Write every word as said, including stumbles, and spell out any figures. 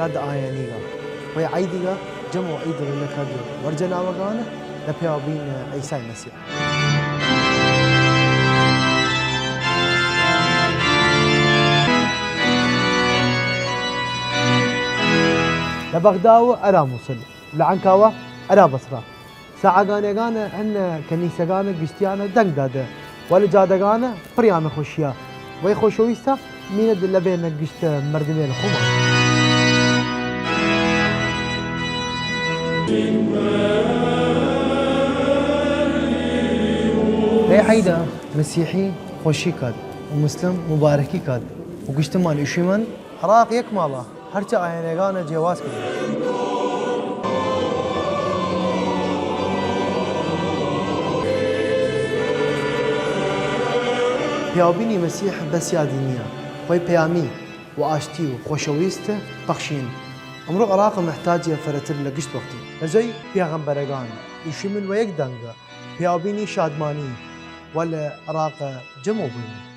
یاد ئایەنیگە، وەی عەیدیگە جەمەو عەید رەلە کەێد وەرجە ناوەگانە لە پێاوبین عیسای مەسیح. لە بەغداوە ئەرا موسل، لە عەنکاوە ئەرا بەسرە، ساعەگانێگانە هن کەنیسەگانە گشتیانە دەنگ دادە، و لە جادەگانە پڕیانە خوەشیە، وەی خوەشەویستە مینەد لەبێنە گشت مەردمێل خوەمان. لەی عەیدە مەسیحی خوەشی کاد و موسلم موبارەکی کاد و گشتمان ئویشیمن، عراق یەک ماڵە، هەرچە ئایەنێگانە جیواز کردن. پیاوبینی مەسیح بەس یادی نییە، وەی پەیامی و ئاشتی و خوەشەویست پەخشین. ئمڕوو عراق مەحتاجە فەرەتر لە گشت وەختی. لە جەی پێغەمبەرەگان ئویشیمن وە یەک دەنگ پیاوبینی شادمانی و لە عراق جەمەو بوین.